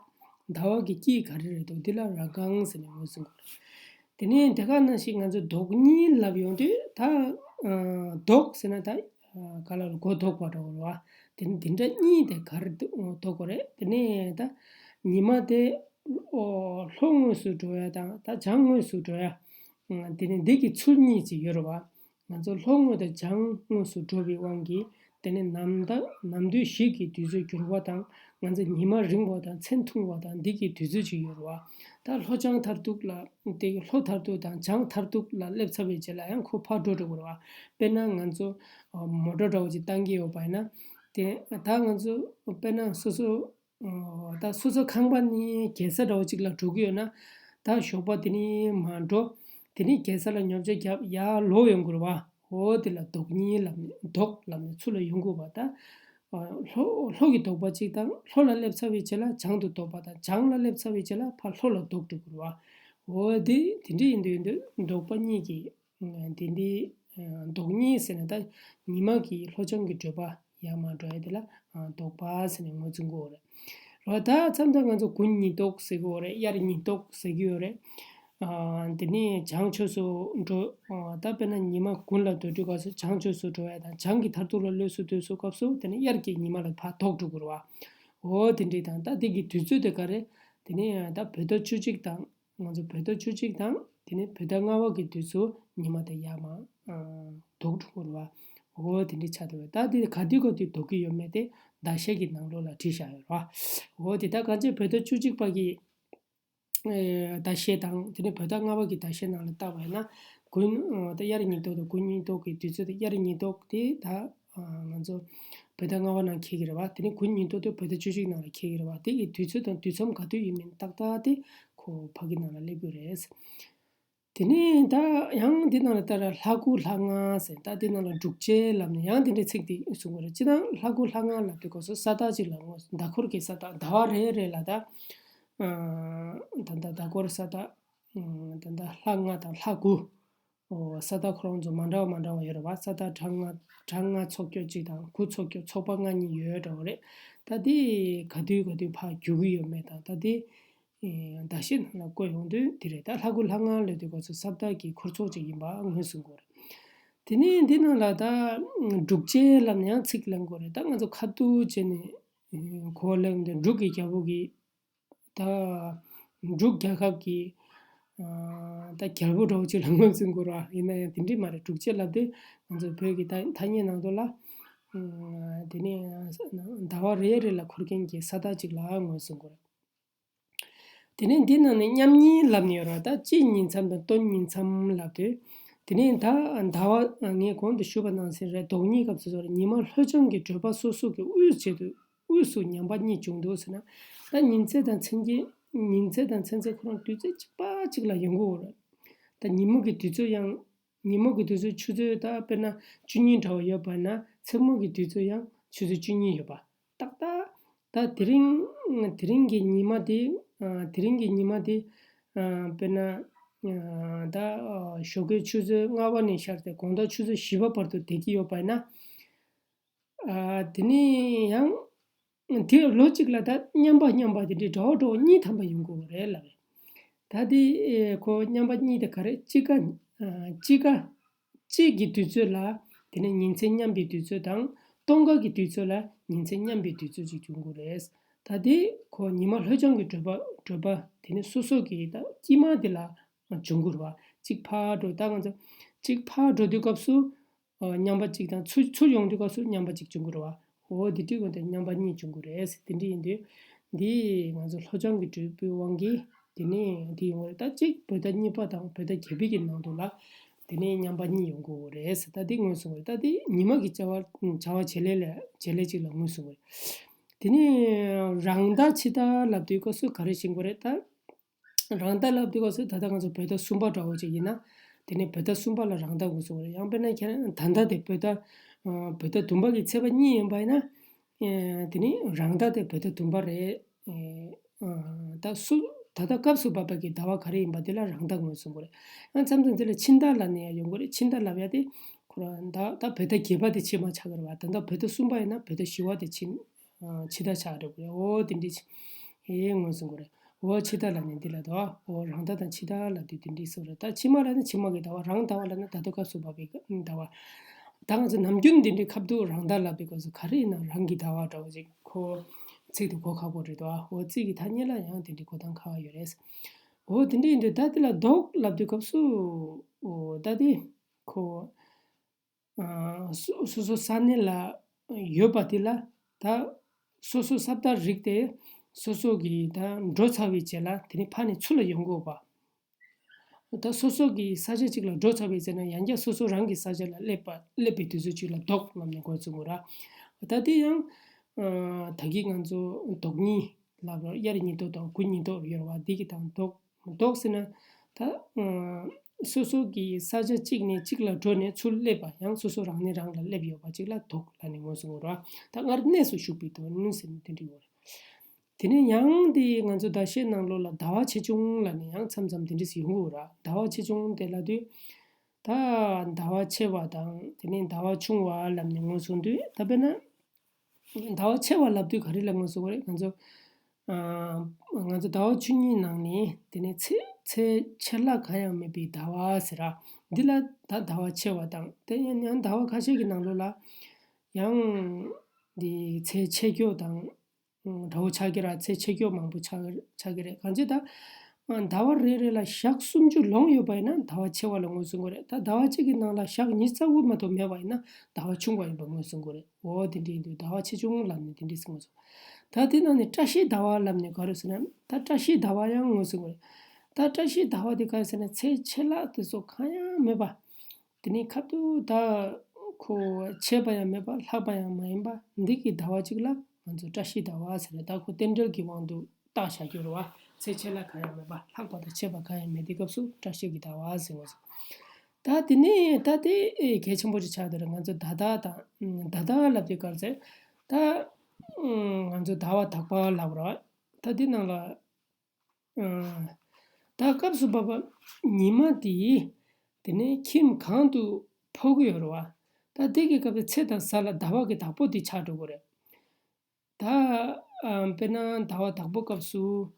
ཟླ་བ་གི་དཀྱིལ་ག་རེ་རེད་འདུག་འདི་ལ་རང་གང་ཟེར་ནས་ངོས་བཟུང་དགོས་རེད། དེ་ནས་དེ་ག་ནང་བཞིན་ང་ཚོ་ལྡོག་གཉིས་ལབ་ཡོང་དུས་ད་ཨ་ལྡོག་ཟེར་ན་ད་ཨ་ག་ལ་ལ་མགོ་ལྡོག་པ་འདྲ་བོ་རེད་བ། དེ་ནི་དེ་འདྲ་གཉིས་དེ་ག་རེ་ལྡོག་དགོས་རེད། དེ་ནས་ད་ཉི་མ་དེ་ཨོ་ལྷོ་ངོས་སུ་འགྲོ་ཡ་དང་ད་བྱང་ངོས་སུ་འགྲོ་ཡ། ཨ་དེ་ནི་འདི་གི་ཚུལ་གཉིས་ཅིག་ཡོད་རེད་བ། ང་ཚོ་ལྷོ་ངོས་དང་བྱང་ངོས་སུ་འགྲོ་བའི་དབང་གིས་དེ་ནི་ནམ་ཟླ་ནམ་དུས་བཞི་གི་དུས་ཚོད་འགྱུར་བ་དང་། ང་ཚོ་ཉི་མ་རིང་བ་དང་མཚན་ཐུང་བ་དང་འདི་གི་དུས་ཚོད་ཅིག་ཡོད་རེད་བ། ད་ལྷོ་བྱང་མཐར་ཐུག་ལ་དེ་གི་ལྷོ་མཐར་ཐུག་དང་བྱང་མཐར་ཐུག་ལ་སླེབས་ཚར་བའི་རྗེས་ལ་ཡང་ཁོ་ཕར་འགྲོ་འགྲོ་དགོས་རེད་བ། དཔེར་ན་ང་ཚོ་མོ་ཊ་འདྲ་བོ་ཅིག་བཏང་གི་ཡོད་པ་ཡིན་ན། དེ་ད་ང་ཚོ་དཔེར་ན་སོ་སོ་ཨོ་ད་སོ་སོ་ཁང་པ་ནས་རྒྱལ་ས་འདྲ་བོ་ཅིག་ལ་འགྲོ་གི་ཡོད་ན། ད་ཞོགས་པ་དེ་ནས་མར་འགྲོ། དེ་ནས་རྒྱལ་ས་ལ་ཉོ་ཆ་བརྒྱབ་ཡར་ལོག་ཡོང་དགོས་རེད་བ། འོ་དེ་ལ་ལྡོག་གཉིས་ལབ་ནས་ལྡོག་ལབ་ནས་ཚུར་ལ་ཡོང་དགོས་པ་ད། ལྷོ་ལྷོ་གི་ལྡོག་པ་གཅིག་དང་ལྷོ་ལ་སླེབས་ཚར་བའི་རྗེས་ལ་བྱང་དུ་ལྡོག་པ་དང་བྱང་ལ་སླེབས་ཚར་བའི་རྗེས་ལ་ཕར་ལྷོ་ལ་ལྡོག་འགྲོ་དགོས་རེད་བ། འོ་དེ་དེ་འདྲ་ཡིན་དུས་ཡིན་དུས་ལྡོག་པ་གཉིས་ཀྱི་དེ་འདི་ལྡོག་གཉིས་ཟེར་ན་ད་ཉི་མ་གི་ལྷོ་བྱང་གི་བགྲོད་པ་ཡར་མར་འགྲོ་ཡ་དེ་ལ་ལྡོག་པ་ཟེར་ནས་ངོས་འཛིན་དགོས་རེད། རོ་ད་མཚམས་མཚམས་ང་ཚོ་དགུན་ཉི་ལྡོག་ཟེར་གི་ཡོད་རེད། དབྱར་ཉི་ལྡོག་ཟེར་གི་ཡོད་རེད། དེ་ནས་བྱང་ཕྱོགས་སུ་འགྲོ། ད་དཔེར་ན་ཉི་མ་དགུན་ལ་སྡོད་དུས་སྐབས་སུ་བྱང་ཕྱོགས་སུ་འགྲོ་ཡ་དང་བྱང་གི་མཐར་ཐུག་ལ་སླེབས་སུ་སྡོད་སུ་སྐབས་སུ་དེ་ནས་དབྱར་གྱི་ཉི་མ་ལ་ཕར་ལྡོག་འགྲོ་དགོས་རེད་བ། འོ་དེ་འདྲས་དང་ད་དེ་གི་དུས་ཚོད་དེ་ག་རེད། དེ་ནས་ད་བོད་ཟླ་བཅུ་གཅིག་དང་། ང་ཚོ་བོད་ཟླ་བཅུ་གཅིག་དང་དེ་ནས་བོད་ཟླ་ལྔ་པ་གི་དུས་ཚོད་ཉི་མ་དེ་ཡར་མར་ལྡོག་འགྲོ་གི་རེད་བ། འོ་དེ་འདྲའི་ཆགས་འདུག་བས། ད་དེ་ག་དུས་ག་དུས་ལྡོག་གི་ཡོད་མེད་དེ་ཟླ་ཤས་ཀྱི་ནང་ལོགས་ལ་བྲིས་བཞག་ཡོད་རེད་བ། འོ་དེ་ད་གང་ཅི་བོད་ཟླ་བཅུ་གཅིག་པ་གི་ཟླ་ཤས་དང་དེ་ནས་བོད་ཟླ་ལྔ་པ་གི་ཟླ་ཤས་ནང་ལ་བལྟས་པ་ཡིན་ན་དགུན་ད་དབྱར་ཉི་ལྡོག་དང་དགུན་ཉི་ལྡོག་གི་དུས་ཚོད་དེ་དབྱར་ཉི་ལྡོག་དེ་ད། ང་ཚོ་བོད་ཟླ་ལྔ་པ་ནང་འཁེལ་གྱི་རེད་བ། དེ་ནས་དགུན་ཉི་ལྡོག་དེ་བོད་ཟླ་བཅུ་གཅིག་ནང་ལ་འཁེལ་གྱི་རེད་བ། དེ་ཡི་དུས་ཚོད་དང་དུས་མཚམས་ག་དུས་ཡིན་མིན་ཏག་ཏག་དེ་ཁོ་ཕ་གི་ནང་ལ་སླེབས་ཀྱི་རེད། དེ་ནས་ད་ཡང་འདི་ནང་ལ་ལྟ་ར་ལྷ་དགུ་ལྷ་ལྔ་ཟེར་ད་འདི་ནང་ལ་འབྲུག་བྱེད་ལབ་ནས་ཡང་དེ་འདྲའི་ཚིག་དེ་གསུང་གི་རེད། སྤྱིར་བཏང་ལྷ་དགུ་ལྷ་ལྔ་ལབ་དུས་སྐབས་སུ་ས་བདག་ཅིག་ལ་ངོས་ཟླ་འཁོར་གྱི་ས་བདག་ཟླ་བ་རེ་རེ་ལ་ད་ད་ད་ཟླ་འཁོར་ས་བདག་ད་ད་ལྷ་ལྔ་དང་ལྷ་དགུ། ས་བདག་ཁོ་རང་ཚོ་མ་འདྲ་བ་མ་འདྲ་བ་ཡོད་རེད་བ། ས་བདག་གྲངས་ལྔ་གྲངས་ལྔ་ཚོགས་སྐྱོ་གཅིག་དང་དགུ་ཚོགས་སྐྱོ་ཚོགས་པ་ལྔ་གཉིས་ཡོད་འདྲ་བོ་རེད། ད་དེ་ག་དུས་ག་དུས་ཕར་རྒྱུག་གི་ཡོད་མེད་དང་ད་དེ་ཟླ་ཤས་ནང་ལ་བཀོད་ཡོང་དུས་དེ་རེད། ད་ལྷ་དགུ་ལྷ་ལྔ་ལབ་དུས་སྐབས་སུ་ས་བདག་གི་འཁོར་ཚོགས་ཅིག་ཡིན་པ་ངོས་བཟུང་དགོས་རེད། དེ་ནས་འདི་ནང་ལ་ད་འབྲུག་བྱེད་ལབ་ནས་ཡང་ཚིག་ལེན་དགོས་རེད། ད་ང་ཚོ་ཁ་ཐུག་བྱས་ནས་གོ་ལེན་དེ་འབྲུག་གི་རྒྱལ་པོ་གི་ད་འབྲུག་རྒྱལ་ཁབ་ཀྱི་ད་རྒྱལ་པོ་འདྲ་བོ་ཅིག་ལ་ངོས་འཛིན་དགོས་ར། ཡིན་ན་ཡང་དེ་འདྲས་མ་རེད། འབྲུག་བྱེད་ལབ་དུས་ང་ཚོ་བོད་ཀྱི་ད་ཐ་སྙད་ནང་དུ་ལ་དེ་ནས་ཟླ་བ་རེ་རེ་ལ་འཁོར་མཁན་གྱི་ས་བདག་ཅིག་ལ་ངོས་འཛིན་དགོས་ར། དེ་ནས་འདི་ནང་ནས་མཉམ་ཉིན་ལབ་ནས་ཡོད་ར། ད་དཔྱིད་ཉིན་མཚམས་དང་སྟོན་ཉིན་མཚམས་ལབ་དུས་དེ་ནས་ད་ཟླ་བ་ངས་གོང་དུ་ཞུས་པ་ནང་བཞིན་རེད། ལྡོག་གཉིས་སྐབས་སུ་ཉི་མ་ལྷོ་བྱང་གི་བགྲོད་པ་སོ་སོ་གི་དབུས་བྱེད་དུས། དབུས་སུ་ཉམས་པ་གཉིས་བྱུང་འདུག་ཟེར་ན། ད་ཉིན་མཚན་དང་མཚན་གྱི་ཉིན་མཚན་དང་མཚན་མཚན་ཁོ་རང་དུས་ཚོད་གཅིག་པ་གཅིག་ལ་ཡོང་གི་ཡོད་རེད། ད་ཉིན་མོ་གི་དུས་ཚོད་ཡང་ཉིན་མོ་གི་དུས་ཚོད་ཆུ་ཚོད་ད་དཔེར་ན་བཅུ་གཉིས་འདྲ་བ་ཡོད་པ་ན་མཚན་མོ་གི་དུས་ཚོད་ཡང་ཆུ་ཚོད་བཅུ་གཉིས་ཡོད་པ་ཏག་ཏག་ད་དེ་རིང་དེ་རིང་གི་ཉི་མ་དེ་དེ་རིང་གི་ཉི་མ་དེ་དཔེར་ན་ད་ཞོགས་ཀའི་ཆུ་ཚོད་ལྔ་པ་ནས་ཤར་ཏེ་དགོང་དག་ཆུ་ཚོད་བཞི་པ་བར་དུ་བསྡད་ཀྱི་ཡོད་པ་ཡིན་ན། དེ་ནས་ཡང་དེ་ལོ་གཅིག་ལ་ད་མཉམ་པ་མཉམ་པ་དེ་འདྲའི་འདྲ་བོ་འདྲ་བོ་གཉིས་ཐམ་པ་ཡོང་གི་ཡོད་རེད་ལབ་རེད། ད་དེ་ཁོ་མཉམ་པ་གཉིས་དེ་ག་རེ་དཔྱིད་ཀ་དཔྱིད་ཀ་དཔྱིད་ཀྱི་དུས་ཚོད་ལ་དེ་ནས་ཉིན་མཚན་མཉམ་པའི་དུས་ཚོད་དང་སྟོན་ཁ་གི་དུས་ཚོད་ལ་ཉིན་མཚན་མཉམ་པའི་དུས་ཚོད་ཅིག་བྱུང་གི་རེད། ད་དེ་ཁོ་ཉི་མ་ལྷོ་བྱང་གི་བགྲོད་པ་བགྲོད་པ་དེ་ནས་སོ་སོ་གི་ད་དཀྱིལ་མ་དེ་ལ་བྱུང་གི་རེད་བ། གཅིག་ཕར་འགྲོ་ད་ང་ཚོ་གཅིག་ཕར་འགྲོ་དུས་སྐབས་སུ། མཉམ་པ་གཅིག་དང་ཚུར་ཚུར་ཡོང་དུས་སྐབས་སུ་མཉམ་པ་གཅིག་བྱུང་གི་རེད་བ། འོ་དེ་དུས་ཀྱང་དེ་མཉམ་པ་གཉིས་བྱུང་གི་རེད་ཟེར་དེ་འདྲ་ཡིན་དུས། འདི་ང་ཚོ་ལྷོ་བྱང་གི་བགྲོད་པའི་དབང་གིས་དེ་ནས་འདི་ཡོང་གི་རེད། ད་གཅིག་བོད་ཟླ་གཉིས་པ་དང་བོད་ཟླ་བརྒྱད་པའི་གི་ནང་དུ་ལ་དེ་ནས་མཉམ་པ་གཉིས་ཡོང་གི་རེད་ཟེར། ད་འདི་ངོས་བཟུང་གི་རེད། ད་འདི་ཉི་མ་གི་བྱ་བ་བྱ་བ་བྱེད་ལས་ལས་བྱེད་ལས་གཅིག་ལ་ངོས་བཟུང་གི་རེད། དེ་ནས་རང་ཟླ་ཕྱི་ཟླ་ལབ་དུས་སྐབས་སུ་ག་རེ་ཤེས་དགོས་རེད་ད། རང་ཟླ་ལབ་དུས་སྐབས་སུ་ད་ལྟ་ང་ཚོ་བོད་ཟླ་གསུམ་པ་འདྲ་བོ་ཅིག་ཡིན་ན། དེ་ནས་བོད་ཟླ་གསུམ་པ་ལ་རང་ཟླ་ངོས་བཟུང་བ་རེད། ཡང་དཔེར་ན་ཁྱེད་རང་ད་ལྟ་དེ་བོད་ཟླ་བོད་ཟླ་བདུན་པ་གི་ཚེས་པ་གཉིས་ཡིན་པ་ཡིན་ན། དེ་ནས་རང་ཟླ་དེ་བོད་ཟླ་བདུན་པ་རེད། ད་སུ་ད་ལྟ་སྐབས་སུ་བབས་པ་གི་ཟླ་བ་ག་རེ་ཡིན་པ་དེ་ལ་རང་ཟླ་ངོས་བཟུང་བ་རེད། ཡང་མཚམས་མཚམས་དེ་ལ་ཕྱི་ཟླ་ལབ་ནས་ཡང་ཡོང་གི་རེད། ཕྱི་ཟླ་ལབ་ཡ་དེ་ཁོ་རང་ད་ད་བོད་ཟླ་བརྒྱད་པ་དེ་ཕྱི་མ་ཆགས་ཀྱི་རེད་བ། ད་ལྟ་བོད་ཟླ་གསུམ་པ་ཡིན་ན་བོད་ཟླ་བཞི་པ་དེ་ཕྱི། ཕྱི་ཟླ་ཆགས་འགྲོ་དགོས། འོ་དེ་འདྲ་ཅིག་ངོས་བཟུང་དགོས་རེད། འོ་ཕྱི་ཟླ་ལབ་ནས་འདི་ལ་དོ། འོ་རང་ཟླ་དང་ཕྱི་ཟླ་ལབ་དུས་དེ་འདྲ་ཟེར་རེད། ད་ཕྱི་མ་ལབ་ན་ཕྱི་མ་གི་ཟླ་བ། རང་ཟླ་བ་ལབ་ན་ད་ལྟ་སྐབས་སུ་བབས་པའི་ཟླ་བ། ད་ང་ཚོ་ནམ་རྒྱུན་འདི་འདྲའི་ཁ་ཐུག་རང་ཟླ་ལབ་པའི་སྐབས་སུ་ག་རེ་ཡིན་ན་རང་གི་ཟླ་བ་འདྲ་བོ་ཅིག་ཁོ་ཚིག་དེ་གོ་ཁག་པོ་རེད་དོ། འོ་ཚིག་གི་ཐ་སྙད་ལ་ཡང་དེ་འདྲའི་གོ་སྟངས་ཁག་ཡོད་རེད། འོ་དེ་འདྲ་ཡིན་དུས་ད་དེ་ལ་ལྡོག་ལབ་དུས་སྐབས་སུ་འོ་ད་དེ་ཁོ། སོ་སོ་ས་གནས་ལ་ཡོད་པ་དེ་ལ་ད་སོ་སོ་ས་བདག་རིགས་དེ་སོ་སོ་གི་ད་འགྲོ་ཚར་བའི་རྗེས་ལ་དེ་ནས་ཕར་ནས་ཚུར་ལ་ཡོང་དགོས་པ། ད་སོ་སོ་གི་ས་ཆ་གཅིག་ལ་འགྲོ་ཚར་བའི་རྗེས་ན་ཡང་བསྐྱར་སོ་སོ་རང་གི་ས་ཆ་ལ་སླེབས་པ་སླེབས་པའི་དུས་ཚོད་གཅིག་ལ་ལྡོག་ལབ་ནས་འགོ་བཙུགས་དགོས་ར། ད་དེ་ཡང་ད་གིན་ང་ཚོ་ལྡོག་གཉིས་ལབ་ར། དབྱར་ཉི་ལྡོག་དང་དགུན་ཉི་ལྡོག་ཡོད་ར་བ། འདི་གི་དང་ལྡོག་ལྡོག་ཟེར་ན་ད། སོ་སོ་གི་ས་ཆ་གཅིག་ནས་གཅིག་ལ་འགྲོ་ནས་ཚུར་སླེབས་པ། ཡང་སོ་སོ་རང་ནས་རང་ལ་སླེབས་ཡོད་པ་ཅིག་ལ་དོགས་ལབ་ནས་ངོས་བཟུང་གི་རེད་བ། ད་སྔར་གནས་སུ་ཞུགས་པའི་དོན་ཟེར་ནས་དེ་འདྲ་ཡོད་རེད། དེ་ནས་ཡང་དེ་ང་ཚོ་ཟླ་ཤས་ནང་ལོགས་ལ་ཟླ་བ་ཆེ་ཆུང་ལབ་ནས་ཡང་མཚམས་མཚམས་དེ་འདྲ་ཞིག་ཡོང་གི་ཡོད་རེད། ཟླ་བ་ཆེ་ཆུང་དེ་ལབ་དུས་ད་ཟླ་བ་ཆེ་བ་དང་དེ་ནས་ཟླ་བ་ཆུང་བ་ལབ་ནས་ངོས་བཟུང་དུས། ད་དཔེར་ན་ཟླ་བ་ཆེ་བ་ལབ་དུས་ག་རེ་ལ་ངོས་བཟུང་གི་རེད། ང་ཚོ་ཨ་ང་ཚོ་ཟླ་བ་བཅུ་གཉིས་ནང་ནས་དེ་ནས་ཚེས་ཚེས་ཆད་ལྷག་གང་ཡང་མེད་པའི་ཟླ་བ་ཟེར་ར། འདི་ལ་ད་ཟླ་བ་ཆེ་བ་དང་། དེ་ཡང་ཡང་ཟླ་བ་ཁ་ཤས་ཀྱི་ནང་ལོགས་ལ་ཡང་འདི་ཚེས་ཆད་མགྱོགས་དང་འདྲ་བོ་ཆགས་ཀྱི་ར། ཚེས་ཆད་མགྱོགས་མང་པོ་ཆགས་ཆགས་ཀྱི་རེད། གང་ཅི་ད་ཟླ་བ་རེ་རེ་ལ་ཞག་སུམ་ཅུ་ལོངས་ཡོད་པ་ཡིན་ན་ཟླ་བ་ཆེ་བ་ལ་ངོས་བཟུང་གི་རེད། ད་ཟླ་བ་གཅིག་གི་ནང་ལ་ཞག་ཉི་ཤུ་རྩ་དགུ་མ་གཏོགས་མེད་པ་ཡིན་ན་ཟླ་བ་ཆུང་བ་ཡིན་པ་ངོས་བཟུང་གི་རེད། འོ་དེ་འདྲ་ཡིན་དུས་ཟླ་བ་ཆེ་ཆུང་ལབ་ནས་དེ་འདྲ་ཟེར་ངོས་བཟུང་། ད་དེ་ནང་ནས་བཀྲ་ཤིས་ཟླ་བ་ལབ་ནས་ག་རེ་ཟེར་ན། ད་བཀྲ་ཤིས་ཟླ་བ་ཡང་ངོས་བཟུང་གི་རེད། ད་བཀྲ་ཤིས་ཟླ་བ་དེ་ག་རེ་ཟེར་ན་ཚེས་ཆད་ལྷག་དེ་ཚོ་གང་ཡང་མེད་པ། དེ་ནས་ཁ་ཐུག་ད་ཁོ་ཆད་པ་ཡང་མེད་པ་ལྷག་པ་ཡང་མ་ཡིན་པ་འདི་གི་ཟླ་བ་གཅིག་ལ་ང་ཚོ་བཀྲ་ཤིས་ཟླ་བ་ཟེར་རེད། ད་ཁོ་རྟེན་འབྲེལ་གྱི་དབང་དུ་བཏགས་བཞག་རྒྱུ་རེད་བ། ཚེས་ཆད་ལྷག་གང་ཡང་མེད་པ། ལྷག་པ་དང་ཆད་པ་གང་ཡང་མེད་དུས་སྐབས་སུ་བཀྲ་ཤིས་ཀྱི་ཟླ་བ་ཟེར་ངོས་བཟུང་། ད་དེ་ནས་ད་དེ་གལ་ཆེན་པོ་ཅིག་ཆགས་བསྡད་རེད། ང་ཚོ་ཟླ་ཟླ་དང་ཟླ་ཟླ་ལབ་དུས་ག་རེ་ཟེར། ད་ང་ཚོ་ཟླ་བ་དག་པ་ལབ་རེད་བ། ད་དེ་ནང་ལ་ཨ་ད་སྐབས་སུ་བབ་པ་ཉི་མ་དེ་དེ་ནས་ཁྱིམ་གང་དུ་འཕོ་གི་ཡོད་རེད་བ། ད་དེ་གི་སྐབས་དེ་ཚེས་དང་གཟའ་ལ་ཟླ་བ་གི་བདག་པོ་དེ་ཆགས་འགྲོ་གི་རེད། ད་ཨ་དཔེར་ན་ཟླ་བ་དག་པོ་སྐབས་སུ།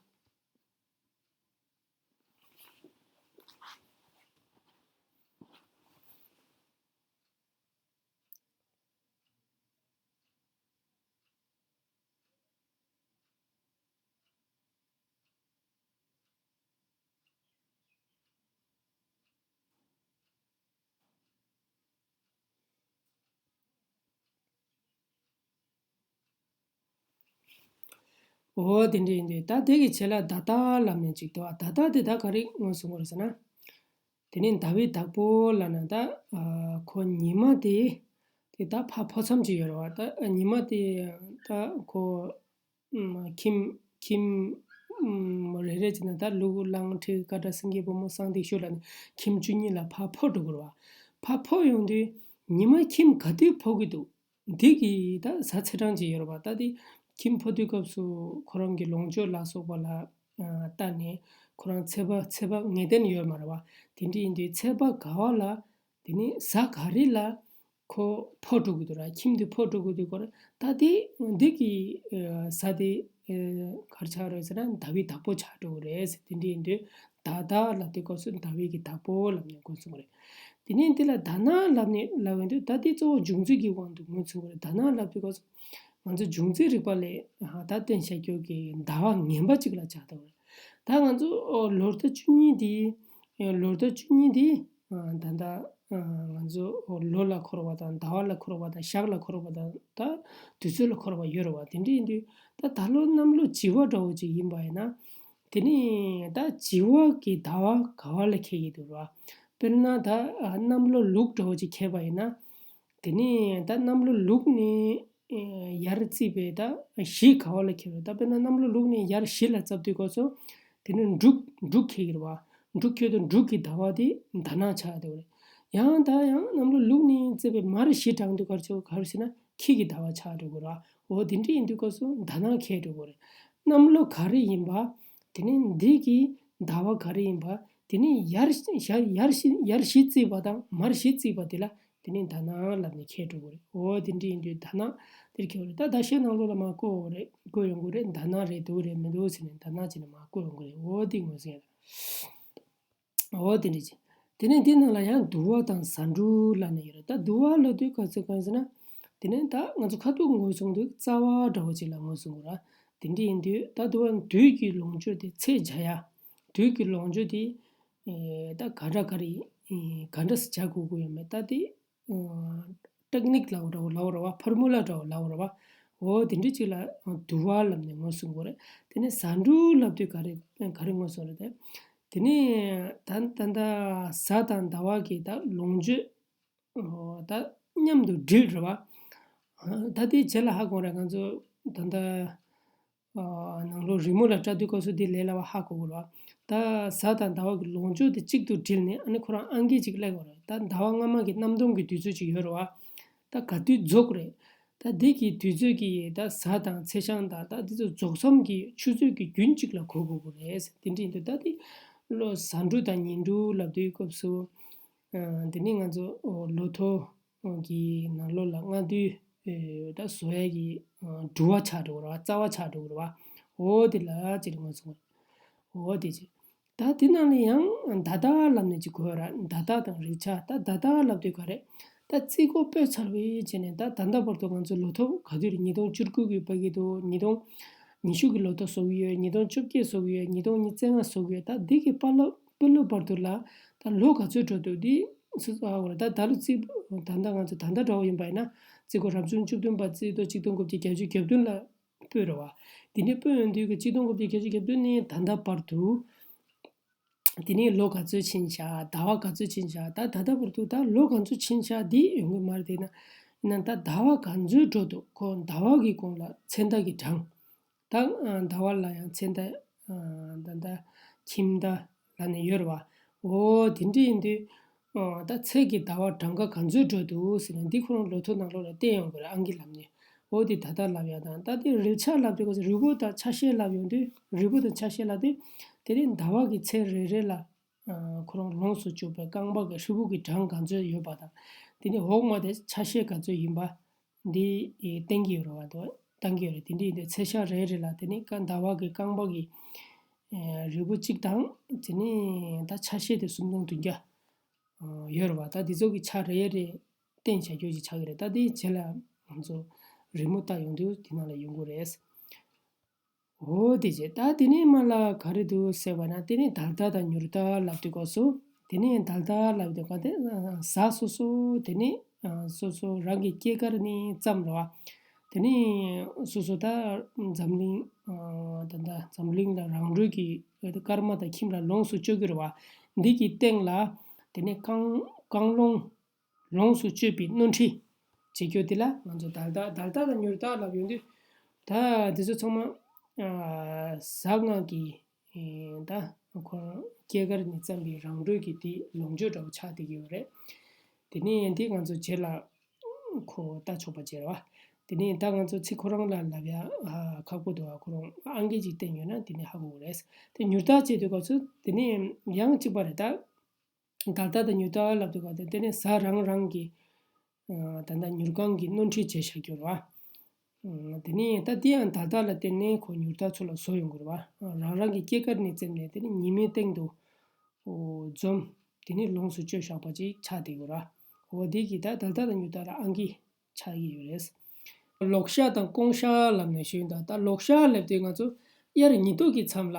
འོ་དེ་འདྲ་ཡིན་དུས་ད་དེ་གི་ཆེད་ལ་ཟླ་ཟླ་ལབ་ནས་ཅིག་འདུག་ཨ། ཟླ་ཟླ་དེ་ད་ག་རེ་ངོས་བཟུང་གི་རེད་ཟེར་ན། དེ་ནས་ཟླ་བའི་བདག་པོ་ལབ་ན་ད་ཨ་ཁོ་ཉི་མ་དེ་དེ་ད་ཕར་འཕོ་མཚམས་ཅིག་ཡོད་རེད་བ། ད་ཉི་མ་དེ་ད་ཁོ་ཨམ་ཁྱིམ་ཁྱིམ་ཨམ་རེ་རེ་བྱས་ན་ད་ལུག་གླང་ཁྲི་ཀ་དགྲ་སེང་གེ་བུ་མོ་གསང་སྟེགས་ཤོག་ལབ་ནས་ཁྱིམ་བཅུ་གཉིས་ལ་ཕར་འཕོ་འགྲོ་གི་རེད་བ། ཕར་འཕོ་ཡོང་དུས་ཉི་མ་ཁྱིམ་ག་དུས་འཕོ་གི་འདུག་འདི་གི་ད་གཟའ་ཚེས་གྲངས་ཅིག་ཡོད་རེད་བ། ད་དེ་ཁྱིམ་འཕོ་དུས་སྐབས་སུ་ཁོ་རང་གི་ལོངས་སྤྱོད་ལ་སོགས་པ་ལ་ཨ་ལྟ་ནས་ཁོ་རང་ཚེས་པ་ཚེས་པ་ངེས་གཏན་ཡོད་མ་རེད་བ། དེ་འདྲ་ཡིན་དུས་ཚེས་པ་ག་བ་ལ་དེ་ནས་གཟའ་ག་རེ་ལ་ཁོ་འཕོ་འགྲོ་གི་འདུག་ར། ཁྱིམ་དེ་འཕོ་འགྲོ་གི་འདུག་གོ་ར། ད་དེ་འདི་གི་ཨ་གཟའ་དེ་ཨ་ག་རེ་ཆགས་རེད་ཟེར་ན་ཟླ་བའི་བདག་པོ་ཆགས་འགྲོ་གི་རེད་ཟེར། དེ་འདྲ་ཡིན་དུས་ཟླ་ཟླ་ལབ་དུས་སྐབས་སུ་ཟླ་བའི་གི་བདག་པོ་ལབ་ནས་ངོས་བཟུང་གི་རེད། དེ་ནས་འདི་ལ་ཟླ་སྣང་ལབ་ནས་ལབ་ཡོང་དུས་ད་འདི་གཙོ་བོ་འབྱུང་རྩིས་ཀྱི་དབང་དུ་ངོས་བཟུང་གི་རེད། ཟླ་སྣང་ལབ་དུས་སྐབས་སུ་ང་ཚོ་འབྱུང་རྩིས་རིག་པ་ལས་ཨ་ད་བསྟན་བྱ་རྒྱུ་གི་ཟླ་བ་ངན་པ་གཅིག་ལ་ཆགས་འདུག་རེད། ད་ང་ཚོ་ཨོ་ལོ་ཟླ་བཅུ་གཉིས་འདི་ཨེ་ལོ་ཟླ་བཅུ་གཉིས་འདི་ཨ་ད་ལྟ་ཨ་ང་ཚོ་ཨོ་ལོ་ལ་འཁོར་བ་དང་ཟླ་བ་ལ་འཁོར་བ་དང་ཞག་ལ་འཁོར་བ་དང་ད་དུས་ཚོད་ལ་འཁོར་བ་ཡོད་རེད་བ། དེ་འདྲ་ཡིན་དུས་ད་ད་ལོ་གནམ་ལོ་བྱི་བ་འདྲ་བོ་ཅིག་ཡིན་པ་ཡིན་ན། དེ་ནས་ད་བྱི་བ་གི་ཟླ་བ་ག་བ་ལ་འཁེལ་གྱི་འདུག་ར། དཔེར་ན་ད་ཨ་གནམ་ལོ་ལུག་འདྲ་བོ་ཅིག་འཁེལ་བ་ཡིན་ན། དེ་ནས་ད་གནམ་ལོ་ལུག་ནས་ཨེ་ཡར་བརྩིས་པའི་ད་བཞི་ག་བ་ལ་འཁེལ་བ། ད་དཔེར་ན་གནམ་ལོ་ལུག་ནས་ཡར་བཞི་ལ་བརྩིས་དུས་སྐབས་སུ་དེ་ནས་འབྲུག་འབྲུག་འཁེལ་གྱི་རེད་བ། འབྲུག་འཁེལ་དུས་འབྲུག་གི་ཟླ་བ་དེ་ཟླ་སྣང་ཆགས་འདུག་རེད། ཡང་ད་ཡང་གནམ་ལོ་ལུག་ནས་བརྩིས་པའི་མར་བཞི་དྲངས་དུས་ག་རེ་བྱེད་ག་རེ་བྱེད་ན་ཁྱི་གི་ཟླ་བ་ཆགས་འགྲོ་གི་རེད་བ། འོ་དེ་འདྲ་ཡིན་དུས་སྐབས་སུ་ཟླ་སྣང་འཁེལ་འགྲོ་གི་རེད། གནམ་ལོ་ག་རེ་ཡིན་པ། དེ་ནས་འདི་གི་ཟླ་བ་ག་རེ་ཡིན་པ། དེ་ནས་ཡར་ཡར་ཡར་ཡར་བཞི་བརྩིས་པ་དང་མར་བཞི་བརྩིས་པ་དེ་ལ་དེ་ནས་ཟླ་སྣང་ལབ་ནས་འཁེལ་འགྲོ་གི་རེད། འོ་དེ་འདྲ་ཡིན་དུས་ཟླ་སྣང་དེར་འཁེལ་བ་རེད། ད་ཟླ་ཤས་ནང་ལོགས་ལ་མར་བཀོད་ཡོང་གི་རེད། བཀོད་ཡོང་གི་རེད། ཟླ་སྣང་རེད་འདུག་རེད་མི་འདུག་ཟེར་ནས་ཟླ་སྣང་བྱས་ནས་མར་བཀོད་ཡོང་གི་རེད། འོ་དེ་ངོས་ཟིན་ཡ། འོ་དེ་འདྲ་ཅིག་དེ་ནས་འདི་ནང་ལ་ཡང་དུ་བ་དང་གཟའ་འབྲུ་ལབ་ནས་ཡོད་རེད། ད་དུ་བ་ལབ་དུས་ག་ཚོད་གང་ཟེར་ན། དེ་ནས་ད་ང་ཚོ་ཁ་ཐུག་ངོས་བཟུང་དུས་རྩ་བ་འདྲ་བོ་ཅིག་ལ་ངོས་བཟུང་གི་ར། དེ་འདྲ་ཡིན་དུས་ད་དུ་བ་དུས་ཀྱི་ལོངས་སྤྱོད་དེ་ཚེས་འཇའ་ཡ། དུས་ཀྱི་ལོངས་སྤྱོད་དེ་ཨེ་ད་ག་འདྲ་ག་རེ་ཨེ་ག་འདྲ་སེ་འཇའ་དགོས་ཀྱི་ཡོད་མེད་ད་དེ་ཨ་ཊེག་ནིག་ལབ་འདྲ་བོ་ལབ་ར་བ། ཕོར་མུ་ལ་འདྲ་བོ་ལབ་ར་བ། འོ་དེ་འདྲ་ཅིག་ལ་དུ་བ་ལབ་ནས་ངོས་བཟུང་གི་རེད། དེ་ནས་གཟའ་འབྲུ་ལབ་དུས་ག་རེ་ག་རེ་ངོས་བཟུང་རེད་དེ། དེ་ནས་ད་ད་ད་གཟའ་དང་ཟླ་བ་གི་ད་ལོངས་སྤྱོད་ད་མཉམ་དུ་སྒྲིལ་རེད་བ། ད་དེ་རྗེས་ལ་ཧ་གོ་རེད། ང་ཚོ་ད་ད་ནང་ལོགས་ རི་མོ་ལ་བཀྲ་དུས་སྐབས་སུ་དེ་ལས་སླ་བ་ཧ་གོ་དགོས་རེད་བ། ད་གཟའ་དང་ཟླ་བ་གི་ལོངས་སྤྱོད་དེ་གཅིག་ཏུ་དྲིལ་ནས་ཨ་ནི་ཁོ་རང་ཨང་ཀི་གཅིག་སླེབས་དགོས་རེད། ད་ཟླ་བ་སྔ་མ་གི་གནམ་སྟོང་གི་དུས་ཚོད་ཅིག་ཡོད་རེད་བ། ད་ག་དུས་རྫོགས་རེད། ད་འདི་གི་དུས་ཚོད་ཀྱི་ད་གཟའ་དང་ཚེས་བྱང་དང་ད་འདི་ཚོ་རྫོགས་མཚམས་ཀྱི་ཆུ་ཚོད་ཀྱི་རྒྱུན་གཅིག་ལ་གོ་དགོས་ཀྱི་རེད། དེ་འདྲ་ཡིན་དུས་ད་འདི་ལོ་གཟའ་འབྲུ་དང་ཉི་འབྲུ་ལབ་དུས་སྐབས་སུ། ཨ། འདི་ནི་ང་ཚོ་ལོ་ཐོ་གི་ནང་ལོགས་ལ་སྔ་དུས་ད་བཟོ་ཡ་གི་འབྲུ་བ་ཆགས་འགྲོ་གི་རེད་བ། རྩ་བ་ཆགས་འགྲོ་གི་རེད་བ། འོ་དེ་ལ་ཅིག་ངོས་བཟུང་། འོ་དེ་ཅིག་ད་དེ་ནང་ལ་ཡང་ཟླ་ཟླ་ལབ་ནས་ཅིག་གོ་ར། ཟླ་ཟླ་དང་རེག་བྱ། ད་ཟླ་ཟླ་ལབ་དུས་ག་རེ། ད་རྩིས་འགོ་སྤོས་ཚར་བའི་རྗེས་ནས་ད་ད་ལྟ་བར་དུ་ང་ཚོ་ལོ་ཐོ་ག་དུས་རེད། ཉིས་སྟོང་བཅུ་དགུ་གི་ཕ་གི་འདུག་ཉིས་སྟོང་ཉི་ཤུ་གི་ལོ་ཐོ་བཟོ་གི་ཡོད། ཉིས་སྟོང་བཅོ་བརྒྱད་བཟོ་གི་ཡོད། ཉིས་སྟོང་ཉི་ཤུ་རྩ་ལྔ་བཟོ་གི་ཡོད། ད་འདི་གི་དཔེ་ལོ་དཔེ་ལོ་བར་དུ་ལ་ད་ལོ་ག་ཚོད་འགྲོ་འདུག་འདི་སུ་ཨ་འོ་ད་ད་ལོ་རྩིས་ད་ལྟ་ང་ཚོ་ད་ལྟ་འདྲ་བོ་ཡིན་པ་ཡིན་ན་རྩིས་འགོ་རབ་བྱུང་བཅུ་བདུན་པ་རྩིས་ཐོ་ཆིག་སྟོང་དགུ་བརྒྱ་བརྒྱད་ཅུ་གྱ་བདུན་ལ་སྤོས་རེད་བ། དེ་ནས་སྤོས་ཡོང་དུས་ཀྱི་ཆིག་སྟོང་དགུ་བརྒྱ་བརྒྱད་ཅུ་གྱ་བདུན་ནས་ད་ལྟ་བར་དུ། དེ་ནས་ལོ་ག་ཚོད་ཕྱིན་ཤག་ཟླ་བ་ག་ཚོད་ཕྱིན་ཤག་ད་ད་ལྟ་བར་དུ་ད་ལོ་ག་ཚོད་ཕྱིན་ཤག་འདི་ཡོང་གི་མ་རེད། དེ་ན་ཡིན་ན་ད་ཟླ་བ་ག་ཚོད་འགྲོ་འདུག་ཁོ་ཟླ་བ་གི་གོང་ལ་ཚེས་ཟླ་གི་གྲངས། ད་ཟླ་བ་ལ་ཡང་ཚེས་ཟླ། ད་ལྟ་ཁྱིམ་ཟླ་ལབ་ནས་ཡོད་རེད་བ། འོ་དེ་འདྲ་ཡིན་དུས། ཨོ། ད་ཚེས་ཀྱི་ཟླ་བ་གྲངས་ཀ་ག་ཚོད་འགྲོ་འདུག་ཟེར་ན་འདི་ཁོ་རང་ལོ་ཐོ་ནང་ལོགས་ལ་བསྟན་ཡོང་དགོས་རེད། ཨང་ཀི་ལབ་ནས། འོ་དེ་ད་ལྟ་ལབ་ཡ་དང་ད་དེ་རེག་བྱ་ལབ་དུས་སྐབས་སུ་རིལ་བུ་དང་ཆ་ཤས་ལབ་ཡོང་དུས་རིལ་བུ་དང་ཆ་ཤས་ལབ་དུས་དེ་རིང་ཟླ་བ་གི་ཚེས་རེ་རེ་ལ་ཁོ་རང་ལོངས་སུ་སྤྱོད་པའི་རྐང་པ་གི་ཧྲིལ་བུ་གི་གྲངས་ག་ཚོད་ཡོད་པ་དང་དེ་ནས་འོག་མ་དེ་ཆ་ཤས་ག་ཚོད་ཡིན་པ་འདི་བསྟན་གྱི་ཡོད་རེད་བ། དང་བཏང་གི་ཡོད་རེད། དེ་འདྲ་ཡིན་དུས་ཚེས་ཤ་རེ་རེ་ལ་དེ་ནས་ཀ་ཟླ་བ་གི་རྐང་པ་གི་རིལ་བུ་གཅིག་དང་དེ་ནས་ད་ཆ་ཤས་དེ་སུམ་སྟོང་བདུན་བརྒྱ། ཡོད་རེད་བ། ད་འདི་ཚོ་གི་ཆ་རེ་རེ་བསྟན་བྱ་རྒྱུ་ཞིག་ཆགས་ཀྱི་རེད། ད་དེའི་རྗེས་ལ་ང་ཚོ་རི་མོ་བཏགས་ཡོང་དུས་དེ་ནང་ལ་ཡོང་གི་རེད། འོ་དེ་རྗེས་ད་དེ་ནས་མ་ལ་ག་རེ་འདུག་ཟེར་བ་ན་དེ་ནས་ཟླ་ཟླ་དང་ཉུར་ཟླ་ལབ་དུས་སྐབས་སུ་དེ་ནས་ཟླ་ཟླ་ལབ་དུས་སྐབས་དེ་གཟའ་སོ་སོ་དེ་ནས་སོ་སོ་རང་གི་སྐྱེས་སྐར་ནས་བརྩམས་རེད་བ། དེ་ནས་སོ་སོ་ད་འཛམ་གླིང་ད་ད་འཛམ་གླིང་ལ་རང་གྲོལ་གྱི་སྐར་མ་དང་ཁྱིམ་ལ་ལོངས་སུ་སྤྱོད་ཀྱི་རེད་བ། འདི་གི་སྟེང་ལ་དེ་ནས་རྐང་རྐང་ལོང་ལོངས་སུ་སྤྱོད་པའི་སྣོན་འཕྲི་བྱེད་རྒྱུ་དེ་ལ་ང་ཚོ་ཟླ་ཟླ་ཟླ་ཟླ་དང་ཉུར་ཟླ་ལབ་ཡོང་དུས་ད་དེ་ཚོ་ཚང་མ་གཟའ་ལྔ་གི་ད་ཁོ་རང་སྐྱེས་སྐར་ནས་བརྩམས་པའི་རང་གྲོལ་གྱི་དེ་ལོངས་སྤྱོད་འདྲ་བོ་ཆགས་བསྡད་ཀྱི་ཡོད་རེད། དེ་ནས་འདི་ང་ཚོ་རྗེས་ལ་ཁོ་ལྟ་ཆོག་པ་བྱས་རེད་བ། དེ་ནས་ད་ང་ཚོ་ཚིག་ཁོ་རང་ལ་ལབ་ཡ་ཁག་པོ་འདུག་བ། ཁོ་རང་ཨང་ཀི་ཅིག་བསྟན་ཡོད་ན་དེ་ནས་ཧ་གོ་གི་རེད། དེ་ཉུར་ཟླ་བྱེད་དུས་སྐབས་སུ་དེ་ནས་ཡང་གཅིག་པ་རེད་ད། ཟླ་ཟླ་དང་ཉུར་ཟླ་ལབ་དུས་སྐབས་དེ་ནས་གཟའ་རང་རང་གི་ད་ལྟ་ཉུར་རྐང་གི་སྣོན་འཕྲི་བྱས་བཞག་རྒྱུ་རེད་བ། དེ་ནས་ད་དེ་ཡང་ཟླ་ཟླ་ལ་བརྟེན་ནས་ཁོ་ཉུར་ཟླ་ཚུར་ལ་བཟོ་ཡོང་གི་རེད་བ། རང་རང་གི་སྐྱེས་སྐར་ནས་བརྩམས་ནས་དེ་ནས་ཉི་མའི་སྟེང་དུ་འཛོམས། དེ་ནས་ལོངས་སུ་སྤྱོད་བཞག་པ་ཅིག་ཆགས་བསྡད་ཡོད་རེད་བ། འོ་དེ་གི་ད་ཟླ་ཟླ་དང་ཉུར་ཟླ་ལ་ཨང་ཀི་ཆགས་ཀྱི་ཡོད་རེད། ལོག་ཤ་དང་སྐོང་ཤ་ལབ་ནས་ཞུས་ཡོད། ད་ལོག་ཤ་ལབ་དུས་ང་ཚོ་དབྱར་ཉི་ལྡོག་གི་མཚམས་ལ།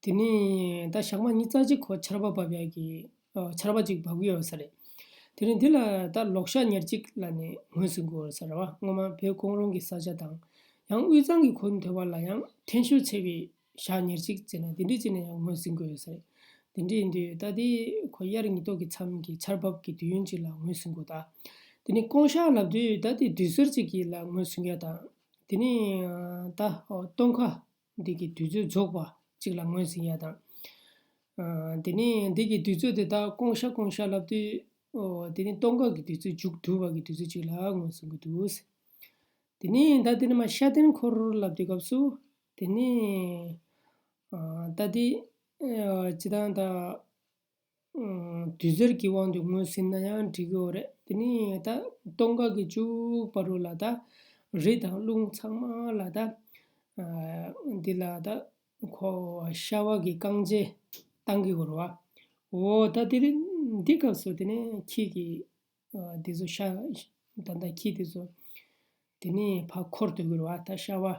དེ་ནས་ད་ཞག་མ་ཉི་ཤུ་རྩ་གཅིག་ཁོ་ཆར་པ་བབས་ཡག་གི་ཨ་ཆར་པ་གཅིག་བབས་ཀྱི་ཡོད་ས་རེད། དེ་ནས་འདི་ལ་ད་ལོག་ཤ་ཉེར་གཅིག་ལབ་ནས་ངོས་ཟིན་དགོས་ས་རེད་བ། སྔོན་མ་བོད་གོང་རོང་གི་ས་ཆ་དང་ཡང་དབུས་གཙང་གི་ཁོངས་ཐོན་པ་ལ་ཡང་ཐན་ཤུགས་ཆེ་བའི་ཞག་ཉེར་གཅིག་བྱས་ན་དེ་འདྲས་བྱས་ནས་ཡང་ངོས་ཟིན་དགོས་ཡོད་ས་རེད། དེ་འདྲས་ཡིན་དུས་ད་དེ་ཁོ་དབྱར་ཉི་ལྡོག་གི་མཚམས་ཀྱི་ཆར་བབས་ཀྱི་དུས་ཡུན་གཅིག་ལ་ངོས་ཟིན་དགོས། ད་དེ་ནས་སྐོང་ཤ་ལབ་དུས་ད་དེ་དུས་ཚོད་གཅིག་གི་ལ་ངོས་ཟིན་ཡ་དང་དེ་ནས་ད་སྟོན་ཁ་འདི་གི་དུས་ཚོད་རྫོགས་པ་གཅིག་ལ་ངོས་ཟིན་ཡ་དང་། ཨ་དེ་ནས་འདི་གི་དུས་ཚོད་དེ་དག་སྐོང་ཤ་སྐོང་ཤ་ལབ་དུས། ཨོ་དེ་ནས་སྟོན་ཁ་གི་དུས་ཚོད་མཇུག་བསྡུ་བ་གི་དུས་ཚོད་གཅིག་ལ་ངོས་ཟིན་གི་འདུག། དེ་ནས་ད་དེ་ནས་མ་ཤ་དན་འཁོར་ལབ་དུས་སྐབས་སུ། དེ་ནས་ཨ་ད་དེ་ཨ་སྤྱིར་བཏང་ད། ཨ་དུས་ཚོད་ཀྱི་དབང་དུ་ངོས་ཟིན་ན་ཡང་འགྲིག་གི་ཡོད་རེད། དེ་ནས་ད་སྟོན་ཁ་གི་མཇུག་བར་དུ་ལ་ད་རི་དང་ཀླུང་ཚང་མ་ལ་ད་ཨ་འདི་ལ་ད་ཁོ་ཤ་བ་གི་རྐང་རྗེས་བཏང་གི་ཡོད་རེད་བ། འོ་ད་དེ་རིང་འདི་སྐབས་སུ་དེ་ནས་ཁྱི་གི་ཨ་འདི་ཚོ་ཤ་ད་ད་ཁྱི་དེ་ཚོ་དེ་ནས་ཕར་འཁོར་སྡོད་གི་རེད་བ། ད་ཤ་བ་ཨ་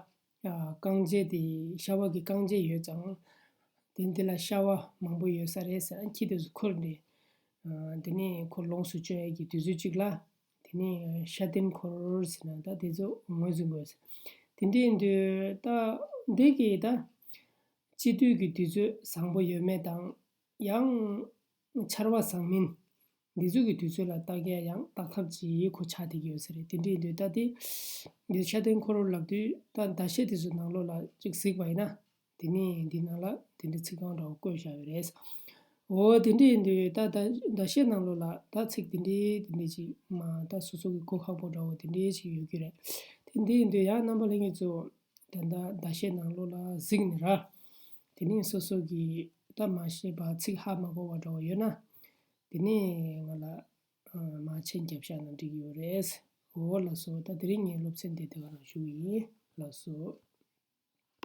རྐང་རྗེས་དེ་ཤ་བ་གི་རྐང་རྗེས་ཡོད་ཙང་། དེ་འདི་ལ་ཤ་བ་མང་པོ་ཡོད་ས་རེད་ཟེར། ཁྱི་དེ་ཚོ་འཁོར་ནས་ཨ་དེ་ནས་ཁོ་ལོངས་སུ་སྤྱོད་ཡས་ཀྱི་དུས་ཚོད་གཅིག་ལ་དེ་ནས་ཤ་དན་འཁོར་ཟེར་ན་ད་དེ་ཚོ་ངོས་འཛིན་དགོས་ཟེར། དེ་འདྲ་ཡིན་དུས་ད་འདི་གི་ད་དཔྱིད་དུས་ཀྱི་དུས་ཚོད་བཟང་པོ་ཡོད་མེད་དང་ཡང་ཆར་བ་བཟང་མིན། འདི་ཚོ་གི་དུས་ཚོད་ལ་བརྟག་ཡ་ཡང་བརྟག་ཐབས་ཅིག་ཁོ་ཆགས་བསྡད་ཀྱི་ཡོད་ས་རེད། དེ་འདྲ་ཡིན་དུས་ད་དེ་འདི་ཤ་དན་འཁོར་ལབ་དུས་ད་ཟླ་ཤས་དེ་ཚོ་ནང་ལོགས་ལ་ཅིག་གཟིགས་པ་ཡིན་ན་ དེ་ནས་འདི་ནང་ལ་དེ་འདྲའི་ཚིག་རྐང་འདྲ་བོ་བཀོད་བཞག་ཡོད་རེད། འོ་དེ་འདྲ་ཡིན་དུས་ད་ད་ཟླ་ཤས་ནང་ལོགས་ལ་ད་ཚིག་དེ་འདྲའི་དེ་འདྲའི་ཅིག་མ་ད་སོ་སོ་གི་གོ་ཁག་པོ་འདྲ་བོ་དེ་འདྲའི་ཅིག་ཡོད་ཀྱི་རེད། དེ་འདྲ་ཡིན་དུས་ཡང་རྣམ་པ་ལྷན་རྒྱས་ཚོ་ད་ད་ཟླ་ཤས་ནང་ལོགས་ལ་གཟིགས་ནས་ར། དེ་ནས་སོ་སོ་གི་ད་མ་ཤེས་པ་ཚིག་ཧ་མ་གོ་བ་འདྲ་བོ་ཡོད་ན། དེ་ནས་ང་ལ་མ་མཆན་རྒྱབ་བཞག་ན་འགྲིག་གི་ཡོད་རེད། འོ་ལགས་སོ། ད་དེ་རིང་ངའི་སློབ་ཚན་དེ་དེ་ག་རང་ཞུ་གི་ཡིན། ལགས་སོ།